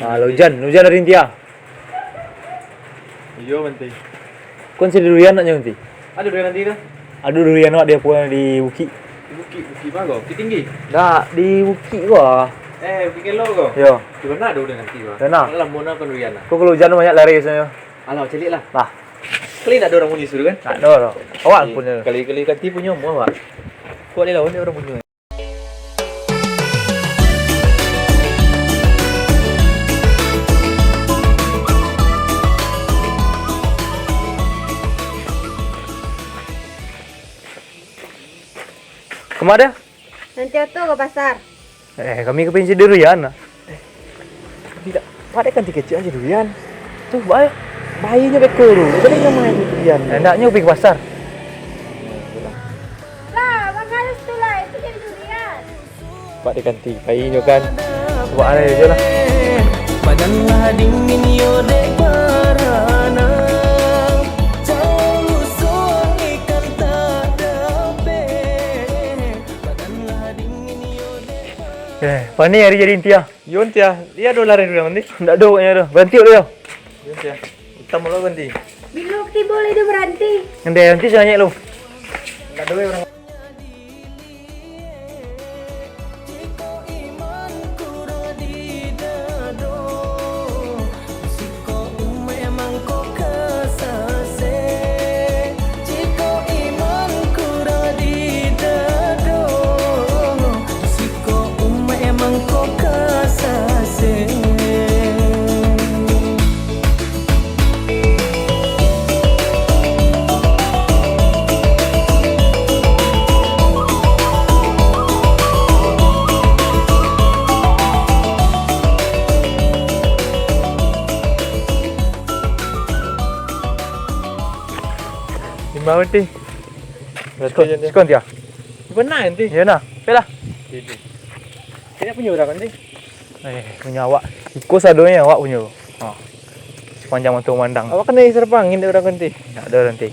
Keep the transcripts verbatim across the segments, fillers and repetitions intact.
Nah, lah ujan, lah ujan dari India. Iyo, Bante. Kon si durian nak nyo, Bante? Ado durian nanti tu? Ado durian awak di apo, di bukik. Di bukik, bukik ma ko? Bukik Tinggi? Dak, di bukik ko ah. Eh, Bukik Kelok ko? Yo. Di ma ado durian nanti ko? Di ma? Lamo na kon durian lah. Ko kalau ujan banyak lari biasonyo. Alah, caliak lah. Lah. Kali nak ado urang punyo situ kan? Nak ado lah. Awak punyo. Kali-kali kanti punyo, mau awak. Kuat lah, urang punyo. Kama? Nanti oto ka pasar. Eh, kami ka pinci durian lah. Tidak, padek kanti kecek aja durian. Tu, bae. Bainyo beko tu. Jadi nyo main durian. Enaknyo pai ka pasar. Lah, bagalus tu lah, itu jadi durian. Padek kanti, bainyo kan. Buat aneh je lah. Badanlah dingin yo dek barana. Jauh lusuah ikan tak dapek. Badanlah dingin yo dek barana. Eh, pani ari jadi inti ah. Yo, Nti ah, iyo ado lari urang, Nti? Ndak ado, agaknyo ado. Baranti dulu, yo. Yo, Nti ah. Utamo lo, Nti. Bilo tibo lai dah baranti. Ndak, Nti sangaik lo. Ndak ado urang. Siko umek mangko ka sasek, jikok iman kurang di dado, siko umek mangko ka sasek. Di ma, Nti? Siko, siko, Nti ah. Bana, Nti? Iyo nah. Pailah. Tidak punyo urang, Nti. Eh, punyo awak. Iko sadonyo awak punyo. Ha. Sapanjang mato mandang. Awak kanai sarapang dek urang, Nti? Ndak ado, Nti.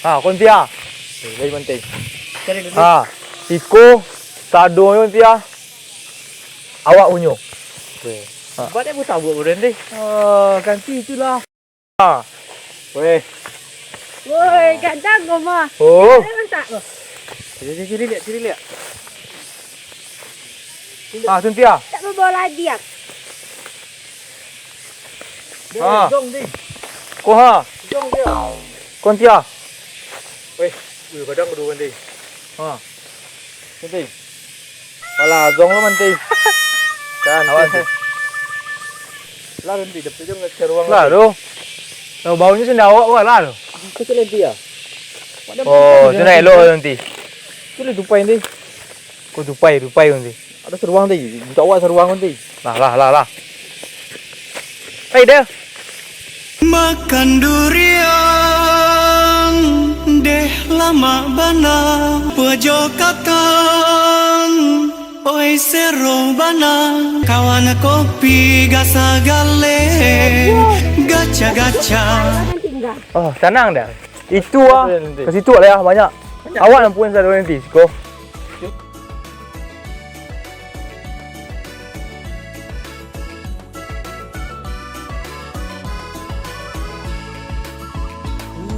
Ha, ko, Nti ah. Eh, dari Bante. Cari dulu. Ha, iko sadonyo, Nti ah. Awak punyo. Oke. Ha. Buat dia buta buat budak, Nti. Ah, ganti itulah. Ha. Weh. Woi, gadang ko mah. Oh. Ada masak ko. Cari, cari, cari lihat, cari lihat. Ah, tu, Nti ah. Tak bawa lagi ah. Ah. Jong, Nti. Ko ha. Jong dia. Ko, Nti ah. Weh, weh, gadang kedua, Nti. Ha. Nti. Alah, zong lo, Nti. Kan. Awan, Nti. Lah, Nti, dapet jo nggak seruang. Lah, tu. Lah, baunyo sendiri awak, wah, lah, tu. Kecil, Nti, ya? Oh, tu nak elok, Nti. Tu lah tupai, Nti. Ko tupai, tupai, Nti. Ada seruang, Nti. Minta awak seruang, Nti. Lah, lah, lah, lah. Hei, deh. Makan durian, deh, lamak bana. Pejo katang, oi, sero bana. Kawan kopi gasa galeh, gaca-gaca. Oh, tanang dah. Itu ah. Ke situ lah ya, banyak. Awak nampuin sadonyo, Nti, siko.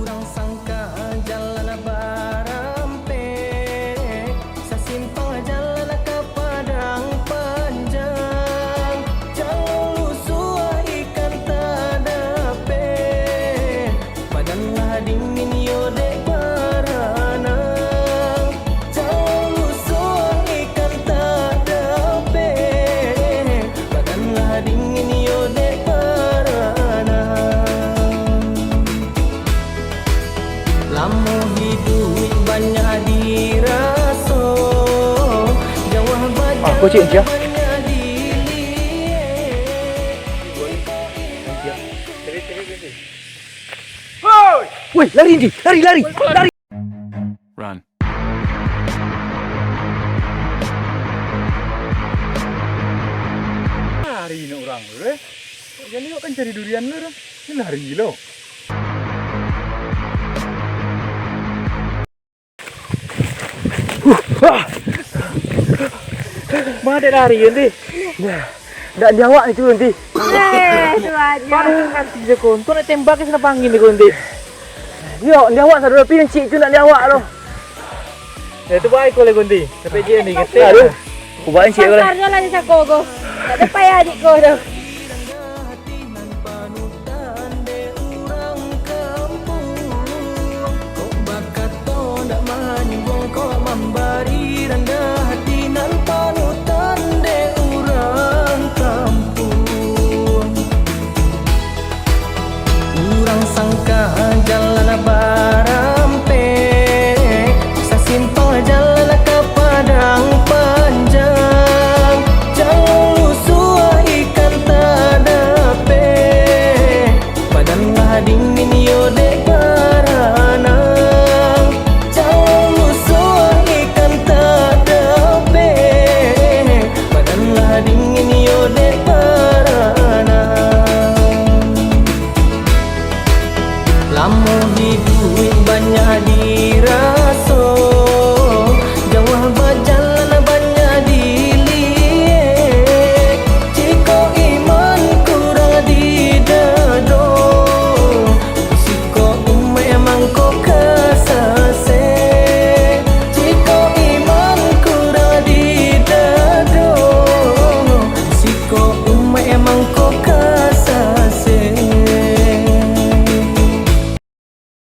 Urang sangka jalan barampek, sasimpang jalan ka Padang Panjang, jalun lusuah ikan tadapek. Badan lah dingin yo dek baranang, jauah lusuah ikan tadapek. Badan lah dingin yo dek baranang. Lamo hiduik banyak diraso, jauah bajalan banyak diliek. Woi, lari, Nti, lari, lari, lari. Run. Lari nak urang tu, eh. Jadi awak kan cari durian lo tu. Ini lari lo. Ma dek lari, Gonti? Ndak di awak itu, Gonti. Eh, tu aja. Paling nanti je, Gonti. Nak tembak ke sana panggil ni, Gonti. Yo, di awak sado, tapi nan ciek tu ndak di awak tu. Ya, tu baik ko lai, Gonti. Sampai je ni, kata. Aduh. Kubain ciek ko lah. Pasar je lah di sako ko. Tak ada payah adik ko tu.